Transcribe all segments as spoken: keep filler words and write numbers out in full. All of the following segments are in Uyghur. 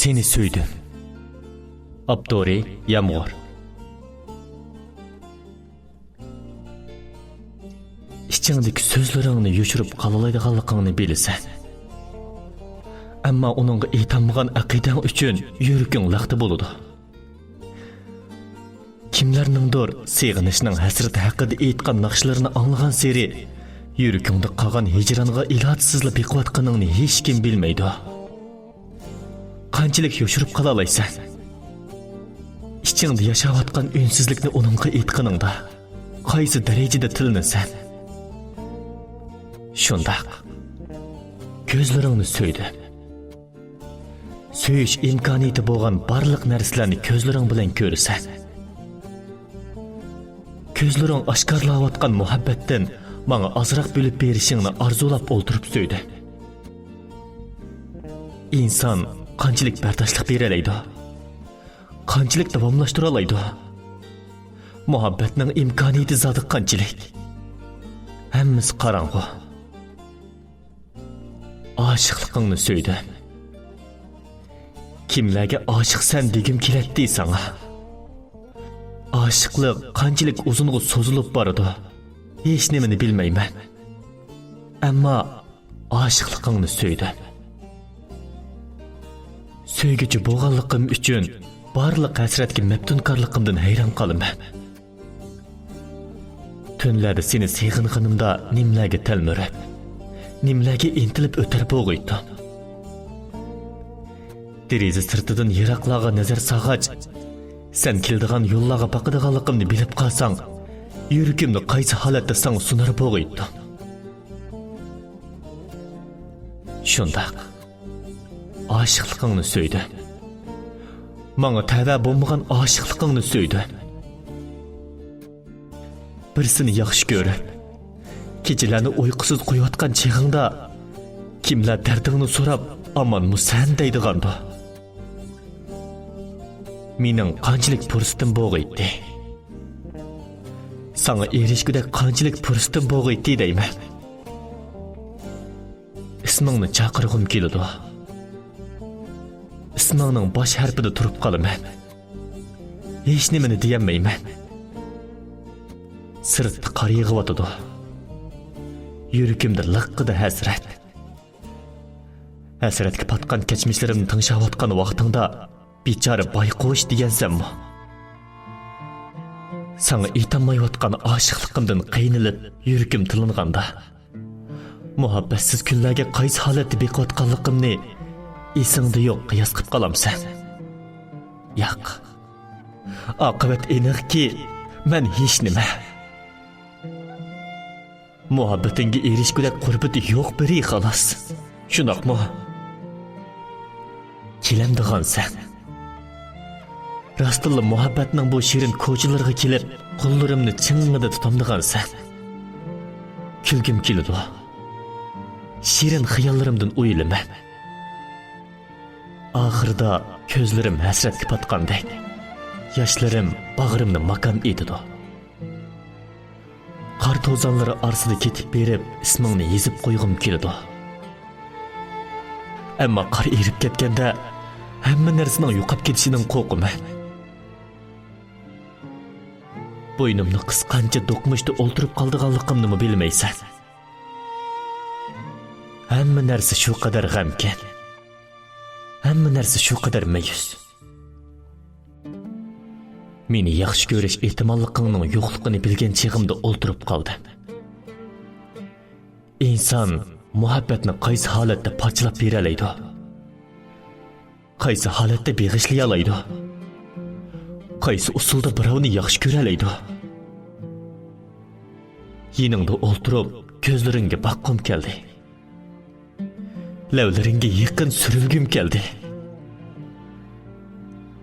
سېنى سۆيدۈم. ئاپتورى: يامغۇر. ئىچىڭدىكى سۆزلىرىڭنى يوشۇرۇپ قالالايدىغانلىقىڭنى بىلىسەن. ئەمما ئۇنىڭغا ئېيتالمىغان ئەقىدەڭ ئۈچۈن يۈرىكىڭ لەختە بولىدۇ. كىملەرنىڭدۇر سېغىنىشنىڭ ھەسرىتى ھەققىدە ئېيتقان ناخشىلىرىنى ئاڭلىغانسېرى، يۈرىكىڭدە قالغان ھىجرانغا ئىلاجسىزلا بېقىۋاتقىنىڭنى ھېچكىم بىلمەيدۇ. قانچىلىك يوشۇرۇپ قالالايسەن؟ ئىچىڭدە ياشاۋاتقان ئۈنسىزلىكنى ئۇنىڭغا ئېيتقىنىڭدا، قايسى دەرىجىدە تىلىنىسەن؟ شۇنداق. كۆزلىرىڭنى سۆيدۈم. سۆيۈش ئىمكانىيىتى بولغان بارلىق نەرسىلەرنى كۆزلىرىڭ بىلەن كۆرىسەن. كۆزلىرىڭ ئاشكارىلاۋاتقان مۇھەببەتتىن ماڭا ئازراق بۆلۈپ بېرىشىڭنى ئارزۇلاپ ئولتۇرۇپ سۆيدۈم. ئىنسان قانچىلىك بەرداشلىق بېرەلەيدۇ؟ قانچىلىك داۋاملاشتۇرالايدۇ؟ مۇھەببەتنىڭ ئىمكانىيىتى زادى قانچىلىك؟ ھەممىسى قاراڭغۇ. ئاشىقلىقىڭنى سۆيدۈم. كىملەرگە ئاشىقسەن دېگۈم كېلەتتى ساڭا. ئاشىقلىق قانچىلىك ئۇزۇنغا سوزۇلۇپ بارىدۇ، ھېچنېمىنى بىلمەيمەن. ئەمما ئاشىقلىقىڭنى سۆيدۈم. سۆيگۈچى بولغانلىقىم ئۈچۈن بارلىق ھەسرەتكە مەپتۇنكارلىقىمدىن ھەيران قالىمەن. تۈنلەردە سېنى سېغىنغىنىمدا نېمىلەرگە تەلمۈرۈپ، نېمىلەرگە ئىنتىلىپ ئۆتەر بولغىيتتۇم. دېرىزە سىرتىدىن يىراقلارغا نەزەر سالغاچ، سەن كېلىدىغان يوللارغا باقىدىغانلىقىمنى بىلىپ قالساڭ، يۈرىكىمنى قايسى ھالەتتە ساڭا سۇنار بولغىيتتۇم. شۇنداق. ئاشىقلىقىڭنى سۆيدۈم. ماڭا تەۋە بولمىغان ئاشىقلىقىڭنى سۆيدۈم. بىرسىنى ياخشى كۆرۈپ، كېچىلەرنى ئۇيقۇسىز قويۇۋاتقان چېغىڭدا، كىملەر دەردىڭنى سوراپ، «ئامانمۇ سەن؟» دەيدىغاندۇ؟ مېنىڭ قانچىلىك پۇرسىتىم بولغىيتتى. ساڭا ئېرىشكۈدەك قانچىلىك پۇرسىتىم بولغىيتتى دەيمەن. ئىسمىڭنى چاقىرغۇم كېلىدۇ. ئىسمىڭنىڭ باش ھەرپىدە تۇرۇپ قالىمەن. ھېچنېمىنى دېيەلمەيمەن. سىرتتا قار يېغىۋاتىدۇ. يۈرىكىمدە لىققىدە ھەسرەت. ھەسرەتكە پاتقان كەچمىشلىرىمنى تىڭشاۋاتقان ۋاقتىڭدا، بىچارە بايقۇش دېگەنسەنمۇ؟ ساڭا ئېيتالمايۋاتقان ئاشىقلىقىمدىن قىينىلىپ، يۈرىكىم تىلىنغاندا، مۇھەببەتسىز كۈنلەرگە قايسى ھالەتتە بېقىۋاتقانلىقىمنى ئېسىڭدە يوق قىياس قىپ قالامسەن؟ ياق. ئاقىۋەت ئېنىقكى، مەن ھېچنېمە. مۇھەببىتىڭگە ئېرىشكۈدەك قۇربىتى يوق بىرى، خالاس. شۇنداقمۇ؟ كېلەمدىغانسەن. راستتىنلا مۇھەببەتنىڭ بۇ شېرىن كوچىلىرىغا كېلىپ، قوللىرىمنى چىڭڭىدە تۇتامدىغانسەن. كۈلگۈم كېلىدۇ. شېرىن خىياللىرىمدىن ئويىلىمەن. ئاخىرىدا كۆزلىرىم ھەسرەتكە پاتقاندەك، ياشلىرىم باغرىمنى ماكان ئېتىدۇ. قار توزانلىرى ئارىسىدا كېتىپ بېرىپ، ئىسمىڭنى يېزىپ قويغۇم كېلىدۇ. ئەمما قار ئېرىپ كەتكەندە، ھەممە نەرسىنىڭ يوقاپ كېتىشىدىن قورقىمەن. بوينۇمنى قىسقانچە دوقمۇشتا ئولتۇرۇپ قالىدىغانلىقىمنىمۇ بىلمەيسەن. ھەممە نەرسە شۇ قەدەر غەمكىن. ھەممە نەرسە شۇ قەدەر مەيۈس. مېنى ياخشى كۆرۈش ئېھتىماللىقىڭنىڭ يوقلۇقىنى بىلگەن چېغىمدا ئولتۇرۇپ قالدىم. ئىنسان مۇھەببەتنى قايسى ھالەتتە پارچىلاپ بېرەلەيدۇ؟ قايسى ھالەتتە بېغىشلىيالايدۇ؟ قايسى ئۇسۇلدا بىراۋنى ياخشى كۆرەلەيدۇ؟ يېنىڭدا ئولتۇرۇپ، كۆزلىرىڭگە باققۇم كەلدى. لەۋلىرىڭگە يېقىن سۈرۈلگۈم كەلدى.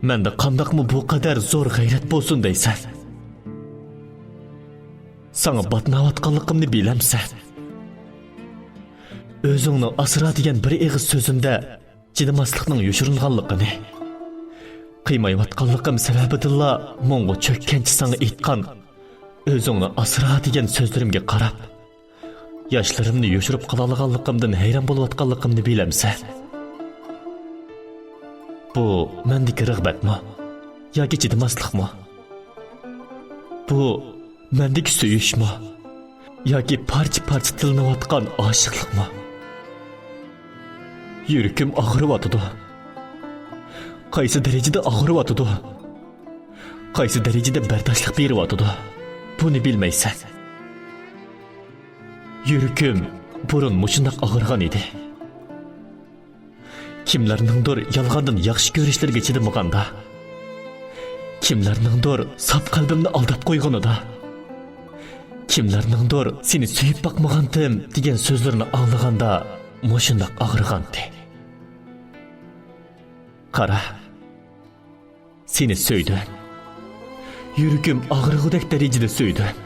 مەندە قانداقمۇ بۇ قەدەر زور غەيرەت بولسۇن دەيسەن؟ ساڭا باتناۋاتقانلىقىمنى بىلەمسەن؟ ئۆزۈڭنى ئاسرا دېگەن بىر ئېغىز سۆزۈمدە چىدىماسلىقنىڭ يوشۇرۇنغانلىقىنى، قىيمايۋاتقانلىقىم سەۋەبىدىنلا مۇڭغا چۆككەنچە ساڭا ئېيتقان «ئۆزۈڭنى ئاسرا» دېگەن سۆزلىرىمگە قاراپ، ياشلىرىمنى يوشۇرۇپ قالالىغانلىقىمدىن ھەيران بولۇۋاتقانلىقىمنى بىلەمسەن؟ بۇ مەندىكى رىغبەتمۇ؟ ياكى چىدىماسلىقمۇ؟ بۇ مەندىكى سۆيۈشمۇ؟ ياكى پارچە-پارچە تىلىنىۋاتقان ئاشىقلىقمۇ؟ يۈرىكىم ئاغرىۋاتىدۇ. قايسى دەرىجىدە ئاغرىۋاتىدۇ؟ قايسى دەرىجىدە بەرداشلىق بېرىۋاتىدۇ؟ بۇنى بىلمەيسەن. يۈرىكىم بۇرۇن مۇشۇنداق ئاغرىغان ئىدى. كىملەرنىڭدۇر يالغاندىن ياخشى كۆرۈشلىرىگە چىدىمىغاندا، كىملەرنىڭدۇر ساپ قەلبىمنى ئالداپ قويغىنىدا، كىملەرنىڭدۇر «سېنى سۆيۈپ باقمىغانتىم» دېگەن سۆزلىرىنى ئاڭلىغاندا مۇشۇنداق ئاغرىغانتى. قارا، سېنى سۆيدۈم. يۈرىكىم ئاغرىغۇدەك دەرىجىدە سۆيدۈم.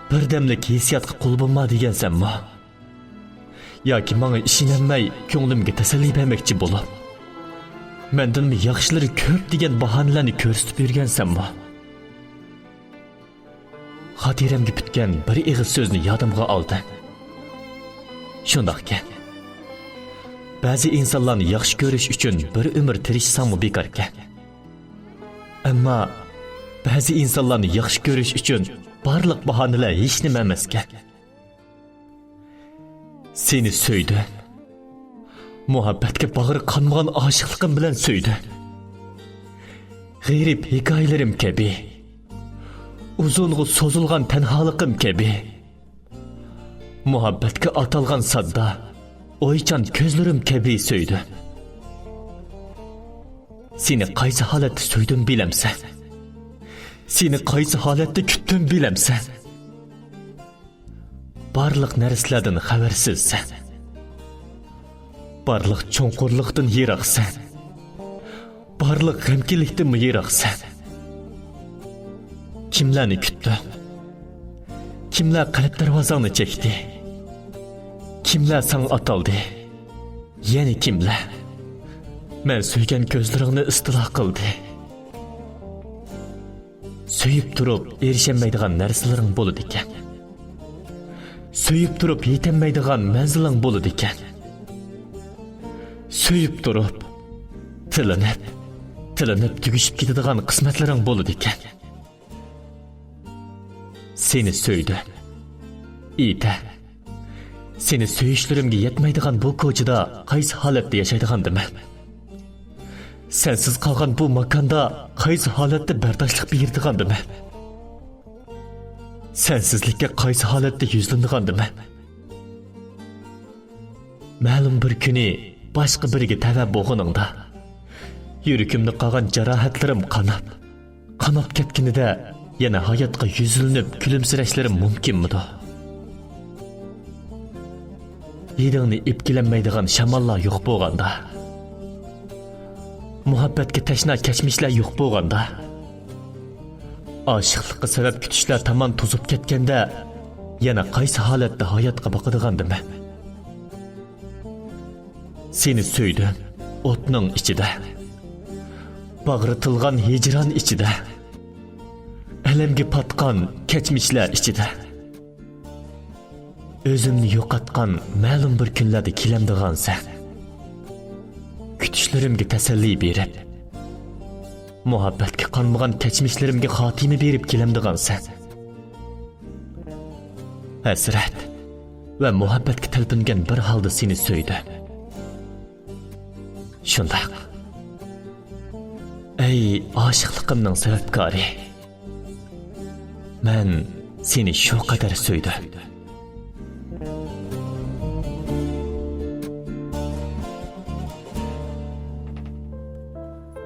بىردەملىك ھېسسىياتقا قۇل بولما دېگەنسەنمۇ؟ ياكى ماڭا ئىشىنەلمەي، كۆڭلۈمگە تەسەللى بەرمەكچى بولۇپ، مەندىنمۇ ياخشىلىرى كۆپ دېگەن باھانىلەرنى كۆرسىتىپ يۈرگەنسەنمۇ؟ خاتىرەمگە پۈتكەن بىر ئېغىز سۆزنى يادىمغا ئالدىم. شۇنداقكەن. بەزى ئىنسانلارنى ياخشى كۆرۈش ئۈچۈن بىر ئۆمۈر تىرىشساڭمۇ بىكاركەن. ئەمما بەزى ئىنسانلارنى ياخشى كۆرۈش ئۈچۈن بارلىق باھانىلەر ھېچنېمە ئەمەسكەن. سېنى سۆيدۈم. مۇھەببەتكە باغرى قانمىغان ئاشىقلىقىم بىلەن سۆيدۈم. غېرىب ھېكايىلىرىم كەبى، ئۇزۇنغا سوزۇلغان تەنھالىقىم كەبى، مۇھەببەتكە ئاتالغان ساددا، ئويچان كۆزلىرىم كەبى سۆيدۈم. سېنى قايسى ھالەتتە سۆيدۈم بىلەمسەن؟ سېنى قايسى ھالەتتە كۈتتۈم بىلەمسەن؟ بارلىق نەرسىلەردىن خەۋەرسىزسەن. بارلىق چوڭقۇرلۇقتىن يىراقسەن. بارلىق غەمكىنلىكتىنمۇ يىراقسەن. كىملەرنى كۈتتۈڭ؟ كىملەر قەلب دەرۋازاڭنى چەكتى؟ كىملەر ساڭا ئاتالدى؟ يەنە كىملەر مەن سۆيگەن كۆزلىرىڭنى ئىستىلا قىلدى؟ سۆيۈپ تۇرۇپ ئېرىشەلمەيدىغان نەرسىلىرىڭ بولىدىكەن. سۆيۈپ تۇرۇپ يېتەلمەيدىغان مەنزىلىڭ بولىدىكەن. سۆيۈپ تۇرۇپ، تىلىنىپ، تىلىنىپ تۈگىشىپ كېتىدىغان قىسمەتلىرىڭ بولىدىكەن. سېنى سۆيدۈم. ئېيتە، سېنى سۆيۈشلىرىمگە يەتمەيدىغان بۇ كوچىدا قايسى ھالەتتە ياشايدىغاندىمەن؟ سەنسىز قالغان بۇ ماكاندا قايسى ھالەتتە بەرداشلىق بېرىدىغاندىمەن؟ سەنسىزلىككە قايسى ھالەتتە يۈزلىنىدىغاندىمەن؟ مەلۇم بىر كۈنى باشقا بىرىگە تەۋە بولغىنىڭدا، يۈرىكىمدە قالغان جاراھەتلىرىم قاناپ، قاناپ كەتكىنىدە يەنە ھاياتقا يۈزلىنىپ كۈلۈمسىرەشلىرىم مۇمكىنمىدۇ؟ ھىدىڭنى ئېپكىلەلمەيدىغان شاماللار يوق بولغاندا، مۇھەببەتكە تەشنا كەچمىشلەر يوق بولغاندا، ئاشىقلىققا سەۋەب كۈتۈشلەر تامان توزۇپ كەتكەندە، يەنە قايسى ھالەتتە ھاياتقا باقىدىغاندىمەن؟ سېنى سۆيدۈم ئوتنىڭ ئىچىدە، باغرى تىلغان ھىجران ئىچىدە، ئەلەمگە پاتقان كەچمىشلەر ئىچىدە. ئۆزۈمنى يوقاتقان مەلۇم بىر كۈنلەردە كېلەمدىغانسەن. كۈتۈشلىرىمگە تەسەللى بېرىپ، مۇھەببەتكە قانمىغان كەچمىشلىرىمگە خاتىمە بېرىپ كېلەمدىغانسەن. ھەسرەت ۋە مۇھەببەتكە تەلپۈنگەن بىر ھالدا سېنى سۆيدۈم. شۇنداق. ئەي ئاشىقلىقىمنىڭ سەۋەبكارى! مەن سېنى شۇ قەدەر سۆيدۈم.